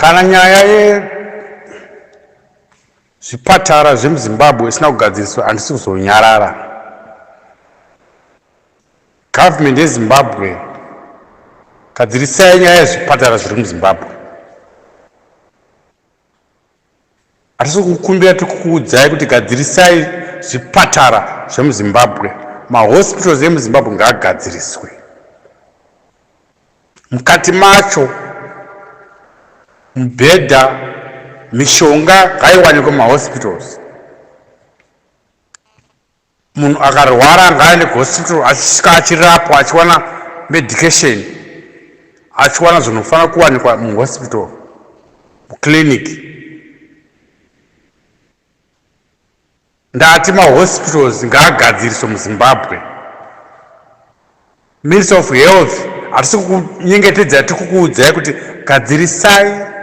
Kana nyaya yezvipatara zvemuZimbabwe isina kugadziriswa handisi kuzonyarara. Government yeZimbabwe gadzirisai nyaya yezvipatara zviri muZimbabwe. Hatisi kukumbira tiri kukuudzai kuti gadzirisai zvipatara zvemuZimbabwe. Mahospitals emuZimbabwe ngaagadziriswe. Mukati macho mubhedha, mishonga ngaiwanikwe mumahospitals. Munhu akarwara ngaaende kuhospital achisvika achirapwa achiwana medication achiwana zvinofanira kuwanikwa muhospital muclinic. Ndati mahospitals ngaagadziriswe muZimbabwe. Minister of Health hatisi kukunyengetedzai tiri kukuudzai kuti gadzirisai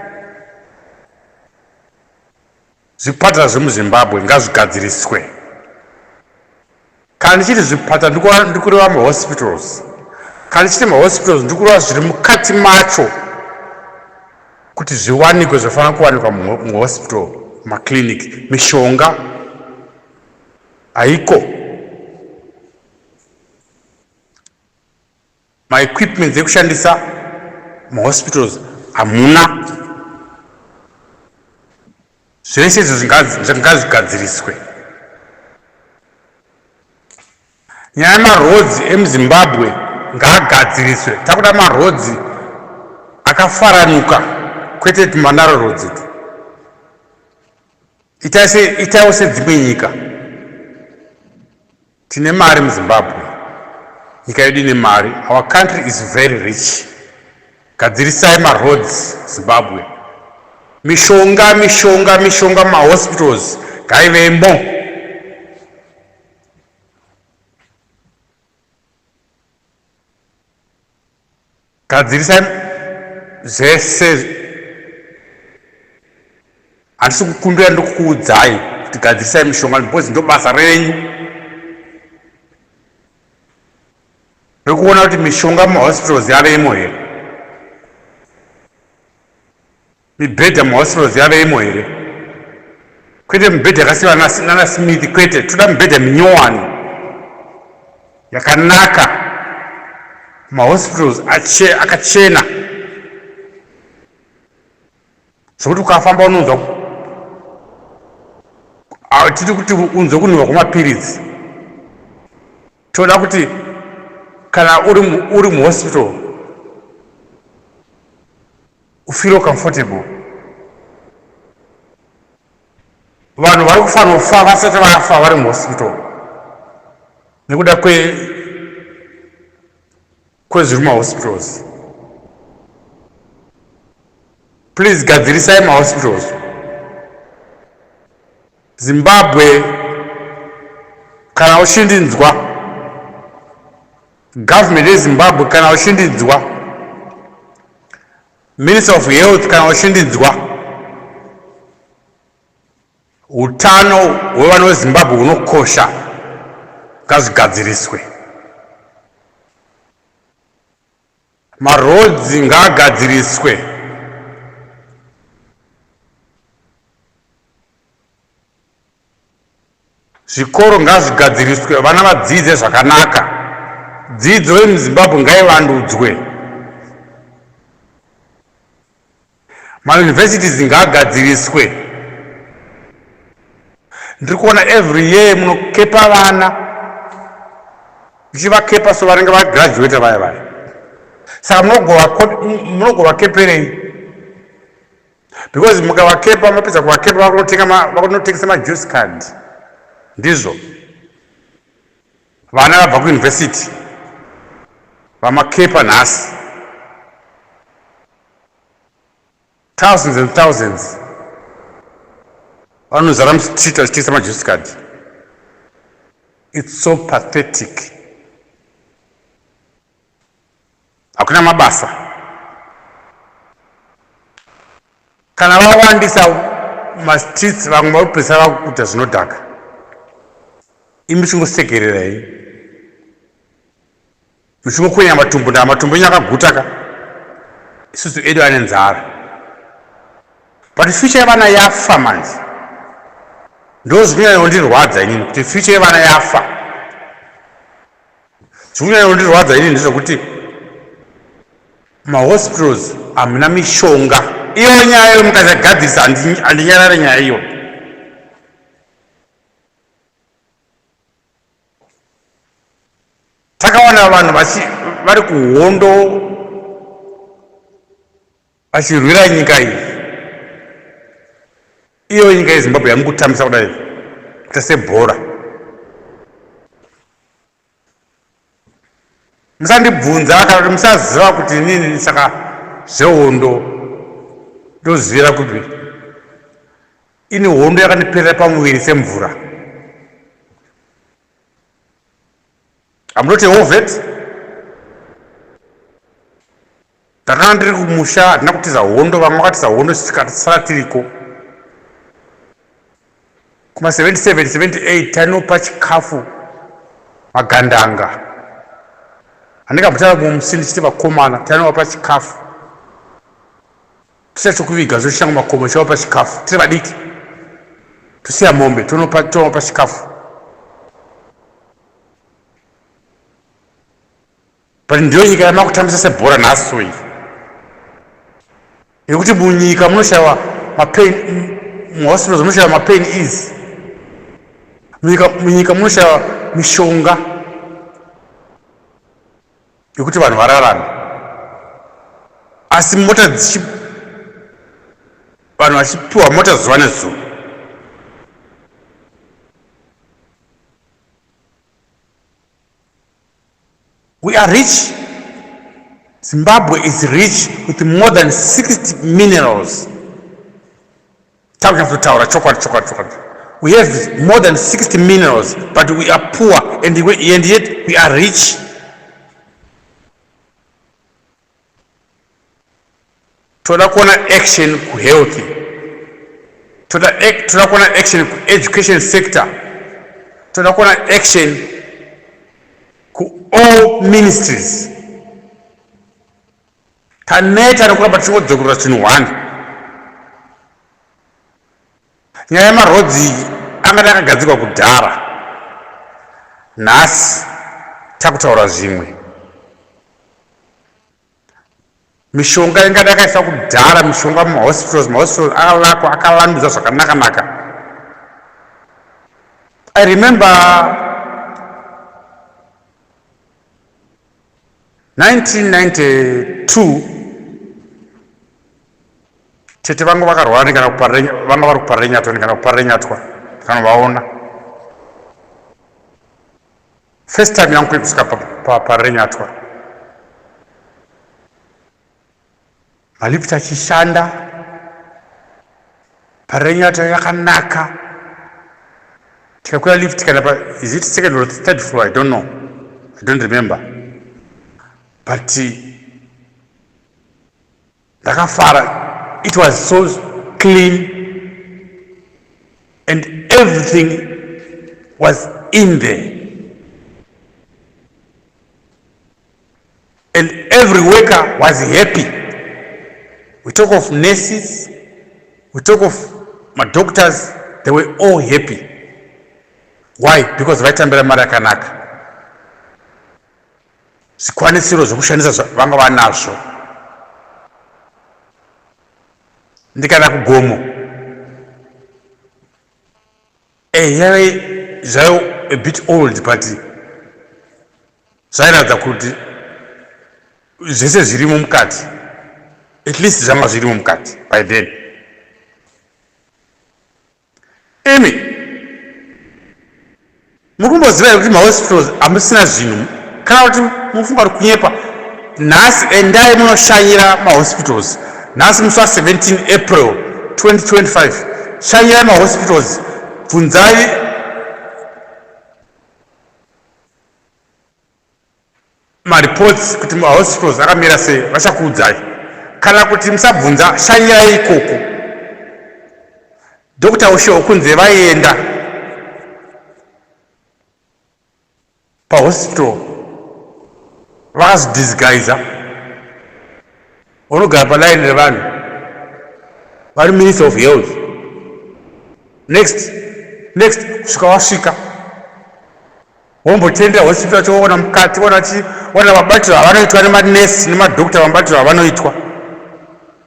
Zvipatara zvemuZimbabwe ngazvigadziriswe. Kana ndichiti zvipatara ndikureva mahospitals. Kana ndichiti mahospitals ndikureva zviri mukati macho kuti zviwanikwe zvofanira kuwanikwa muhospital, maclinic, mishonga haiko. Maequipments ekushandisa muhospitals hamuna. Zvese izvo ngazvigadziriswe. Nyaya yemaroads emuZimbabwe ngaagadziriswe. Takuda maroads akafaranuka kwete tumanaro roads utu. Itaiwo sedzimwe nyika. Tine mari muZimbabwe. Nyika yedu ine mari. Our country is very rich. Gadzirisai maroads Zimbabwe. Mishonga, mishonga, mishonga mumahospitals ngaivemo. Gadzirisai zvese handisi kukumbira ndikukuudzai kuti gadzirisai mishonga because ndo basa renyu rekuona kuti mishonga mumahospitals yavemo here Mibhedha muhospitals yavemo here? Kwete mibhedha yakasiiwa nana Smith kwete, toda mibhedha minyowani yakanaka mahospitals akachena zvekuti ukafamba unonzwa tiri kuti unzwe kunhuhwa kwemapiritsi toda kuti kana uri, uri muhospital Ufeel comfortable. Vanhu vari kufanofa vasati vafa vari muhospital nekuda kwe kwezviri mumahospitals. Please gadzirisai mahospitals. Zimbabwe kana uchindinzwa Government yeZimbabwe kana uchindinzwa, Minister of Health kana uchindinzwa, utano hwevana veZimbabwe hunokosha, ngazvigadziriswe. Maroads ngaagadziriswe. Zvikoro ngazvigadziriswe vana vadzidze zvakanaka. Dzidzo yemuZimbabwe ngaivandudzwe. Mauniversities ngaagadziriswe. Ndiri kuona every year munokepa vana muchivakepa so vanenge vagraduate vaya vaya. Saka munogovakeperei? Because mukavakepa mapedza kuvakepa vakunotenga vakunotengesa majuice card. Ndizvo. Vana vabva kuuniversity vamakepa nhasi. Thousands and thousands vanozara mustreet vachitengesa majuice card. It's so pathetic. Hakuna mabasa. Kana vawandisa mumastreets vamwe vari kupedzisira vakuita zvinodhaka. Imi muchingosekerera henyu. Muchingokwenya matumbu ndaa matumbu enyu akaguta ka. Isusu edu ane nzara. But future yevana yafa manje. Ndozvinonyanya inini kuti future yevana yafa. Zvikunyanya kundirwadza inini ndezvekuti mahospitals hamuna mishonga. Iyo nyaya iyo mukasagadzirisa, handinyarare nyaya iyo. Takawana vanhu vari kuhondo vachirwira nyika iyi. Iyo nyika yeZimbabwe yamukutambisa kudai kuita sebhora. Musandibvunza kana kuti musaziva kuti inini saka zvehondo ndozivira kupi. Ini hondo yakandiperera pamuviri semvura. I'm not a war vet. Ndakanga ndiri kumusha, handina kutiza hondo. Vamwe vakatiza hondo, tikasara tiriko. Kuma 77 78 tainopa chikafu magandanga. Handingambotara mumusi ndichiti vakomana tainovapa chikafu tichachokuviga zvochishanga makomo, chavapa chikafu tiri vadiki, tosiya mombe tonovapa chikafu. But ndiyo nyika yamakutambisa sebhora nhasi iyi, yekuti munyika munoshayiwa mapain, muhospitals munoshayiwa mapain is munyika munoshayiwa mishonga yekuti vanhu vararame, asi mota dzichi vanhu vachipiwa mota zuva nezuva. We are rich. Zimbabwe is rich with more than 60 minerals. Takunyatsotaura chokwadi, chokwadi, chokwadi. We have more than 60 minerals, but we are poor and yet we are rich. Toda kuona action kuhealth, toda kuona action kueducation sector, toda kuona action kuall ministries. Taneta nekuramba tichingodzokorora chinhu one. Nyaya yemaroads iyi angada akagadzirwa kudhara, nhasi takutaura zvimwe. Mishonga ingada yakaiswa kudhara, mishonga mumahospitals, mahospitals akavakwa akavandudzwa zvakanaka-naka. I remember 1992 tete vangu vakarwara, ndikana vanga vari kuParirenyatwa, ndikana kuParirenyatwa ndikanovaona. First time yangu kusvika paParirenyatwa, malift achishanda, Parirenyatwa yakanaka. Tikakwira lift kana pa, is it second or third floor? I don't know, I don't remember, but ndakafara. It was so clean and everything was in there and every worker was happy. We talk of nurses, we talk of madoctors, they were all happy. Why? Because vaitambira mari yakanaka, zvikwanisiro zvekushandisa vanga vanazvo. Ndikana kuGomo, yave zvayo a bit old, but zvairatidza kuti zvese zvirimo mukati, at least zvanga zvirimo mukati by then. Imi muri kumboziva here kuti mahospitals hamusina zvinhu, kana kuti mufunga kuti kunyepa? Nhasi endai munoshanyira mahospitals. Nhasi musi wa17 April 2025, shanyirai mahospitals, bvunzai mareports kuti mahospitals akamira sei, vachakuudzai. Kana kuti musabvunza, shanyirai ikoko. Dr Ushewokunze vaienda pahospital vakazvidisguisa, vanogara palaini revanhu. Vari Minister of Health. Next, next, kusvika wasvika. Wombotendera hospital yacho woona mukati, woona chi, woona mabatiro avanoitwa nemanesi nemadoctor mabatiro avanoitwa.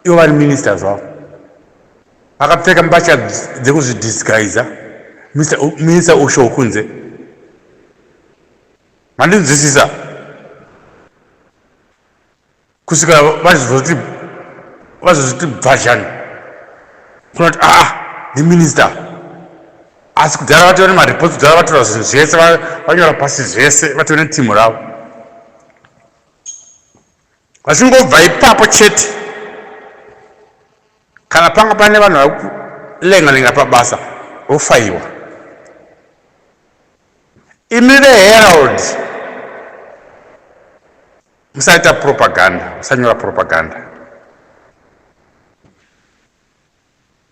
Ivo vari minister zvavo. Vakapfeka mbatya dzekuzvidisguiser. Minister usho kunze. Mandinzwisisa? Kusvika vazozoti vazozoti bvazhani kuna kuti aa ndiminista asi kudhara vatova nemareports kudhara vatora zvinhu zvese vanyora pasi zvese vatova netimu ravo vachingobva ipapo chete kana panga pane vanhu vari kulenga lenga pabasa vofaiwa imi veherald Musaita propaganda, musanyora propaganda.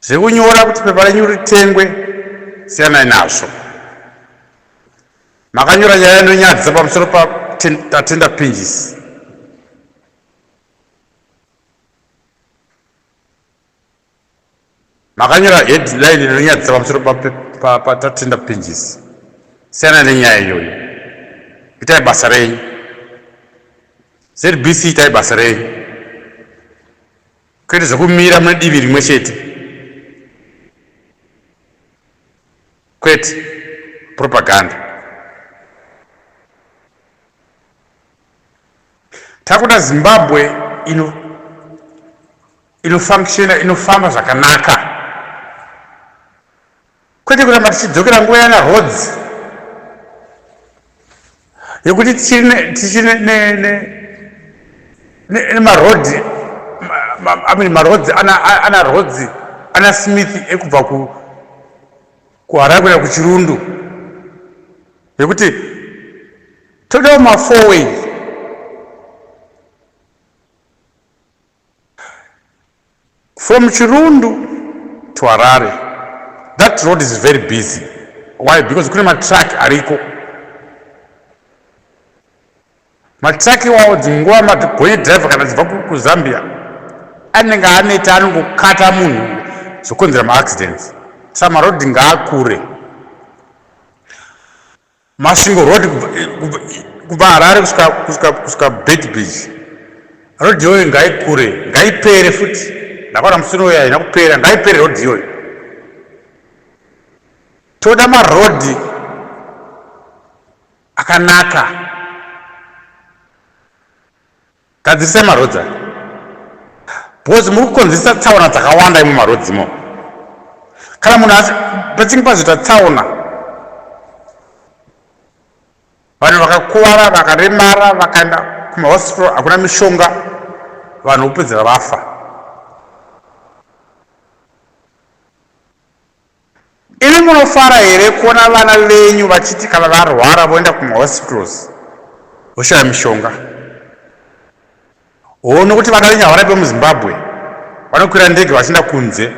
Zvekunyora kuti pepa renyu ritengwe siyanai nazvo. Makanyora nyaya inonyadzisa pamusoro paTatenda Pinjisi. Makanyora headline inonyadzisa pamusoro paTatenda Pinjisi. Siyana nenyaya iyoyo. Itai basa renyu. ZBC itai basa renyu. Kwete zvekumira mune divi rimwe chete. Kwete propaganda. Takuda Zimbabwe ino inofunctiona inofamba zvakanaka kwete kuramba tichidzokera nguva yana roads yekuti tichiri nemarodhi I mean marodzi ana ana rodzi ana Smith ekubva ku kuHarare kuenda kuChirundu yekuti todawo ma four way. From Chirundu to Harare, that road is very busy. Why? Because kune matruck ariko. Matruck iwawo dzinguva magonye driver kana dzibva kuZambia anenge aneta anongokata munhu zvokonzera maaccidents. Saka marodhi ngaakure. Masvingo road kubva Harare kusvika kusvika kusvika Beitbridge. Road iyoyo ngaikure, ngaipere futi. Ndakaona musi unoyo haina kupera, ngaipere road iyoyo. Toda maroad akanaka. Gadzirisai maroads aya because muri kukonzeresa tsaona dzakawanda imo maroads imo. Kana munhu asi pachinge pazoita tsaona vanhu vakakuvara vakaremara vakaenda kumahospital hakuna mishonga vanhu vopedzera vafa. Imi munofara here kuona vana venyu vachiti kana varwara voenda kumahospitals voshaya mishonga? Hoo nokuti vana venyu havarape muZimbabwe vanokwira ndege vachienda kunze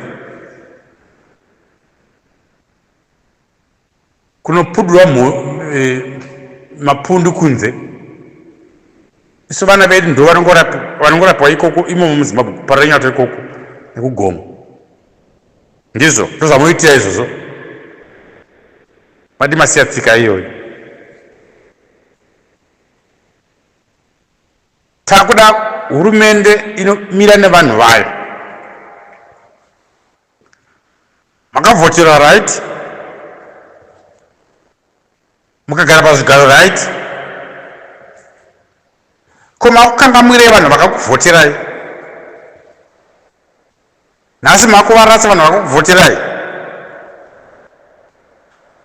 kunopudurwa e, mapundu kunze. Isu vana vedu ndo vanongorapiwa ikoko imomo muZimbabwe kuParirenyatwa ikoko nekuGomo. Ndizvo ndozvamunoitira izvozvo. Madi masiya tsika iyoyo. Takuda hurumende inomira nevanhu vayo. Makavhotera right? Mukagara pazvigaro right? Ko makukangamwirei vanhu vakakuvhoterai? Nhasi makuvarasa vanhu vakakuvhoterai.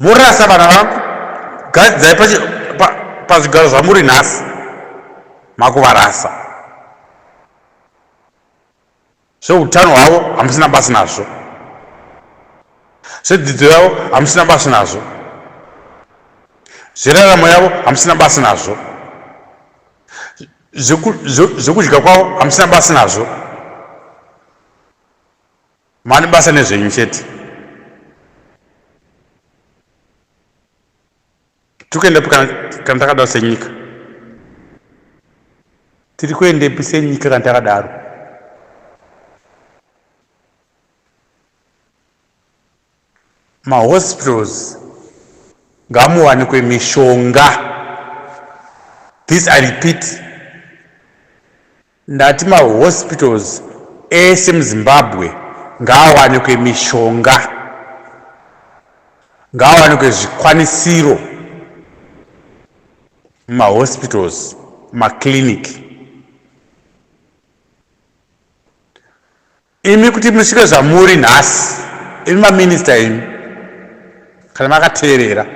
Morasa vanhu vakakugadzai pazvigaro zvamuri nhasi. Makuvarasa. Zveutano hwavo hamusina basa nazvo. Zvedzidzo yavo hamusina basa nazvo. Zveraramo yavo hamusina basa nazvo. Zvekudya kwavo hamusina basa nazvo. Mane basa nezvenyu chete. Tiri kuendepi kana takadaro senyika? Tiri kuendepi senyika kana takadaro? Mahospitals ngamuwanikwe mishonga. This I repeat. Ndati mahospitals ese muZimbabwe ngaawanikwe mishonga. Ngaawanikwe zvikwanisiro mumahospitals, mumaclinic. Imi kuti musvike zvamuri nhasi, imi maminista imi, kana makateerera,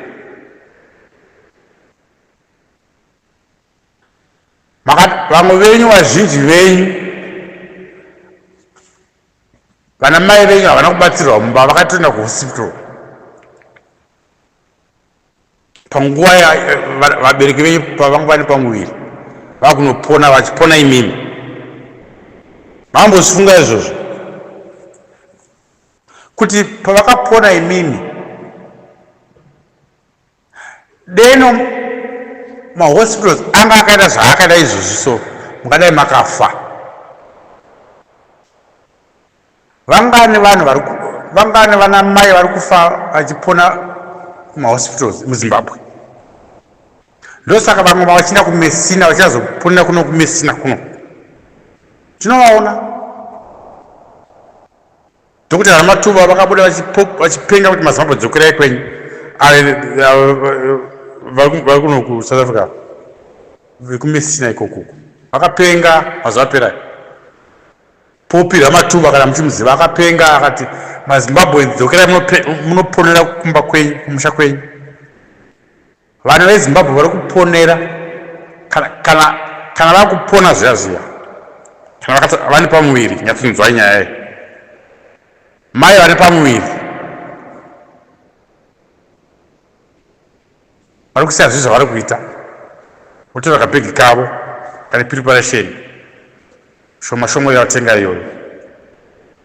vamwe venyu, vazhinji venyu, vana mai venyu havana kubatsirwa mumba, vakatoenda kuhospital Panguva vabereki venyu pavanga vane pamuviri vakunopona vachipona imimi mambozvifunga izvozvo kuti pavakapona imimi deno mahospitals anga akaita zvaakaita izvozvi so mungadai makafa. Vangani vanhu vari vangani vana mai vari kufa vachipona kumahospitals muZimbabwe. Ndosaka vamwe vachienda kuMessina vachizoponera kuno kuMessina kuno. Tinovaona. Dhokota Ramatuba vakabuda vachipenga kuti maZimbabwe dzokerai kwenyu. Vari kuno kuSouth Africa vekuMessina ikoko. Vakapenga mazuva apera. Poppy Ramatuba kana muchimuziva akapenga akati maZimbabweans dzokerai munoponera kumba kwenyu kumusha kwenyu. Vana veZimbabwe vari kuponera kana kana kana vakupona zviya zviya kana vakati vane pamuviri nyatsonzwai nyaya iyi mai vane pamuviri vari kusiya zvinhu zvavari kuita votora kabhegi kavo kane preparation shoma shoma yavatenga iyoyo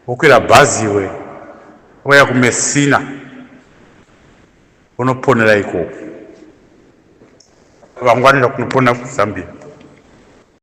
vokwira bhazi iwe voya kumessina vonoponera ikoko vamwe vanoenda kunoponera kuzambia.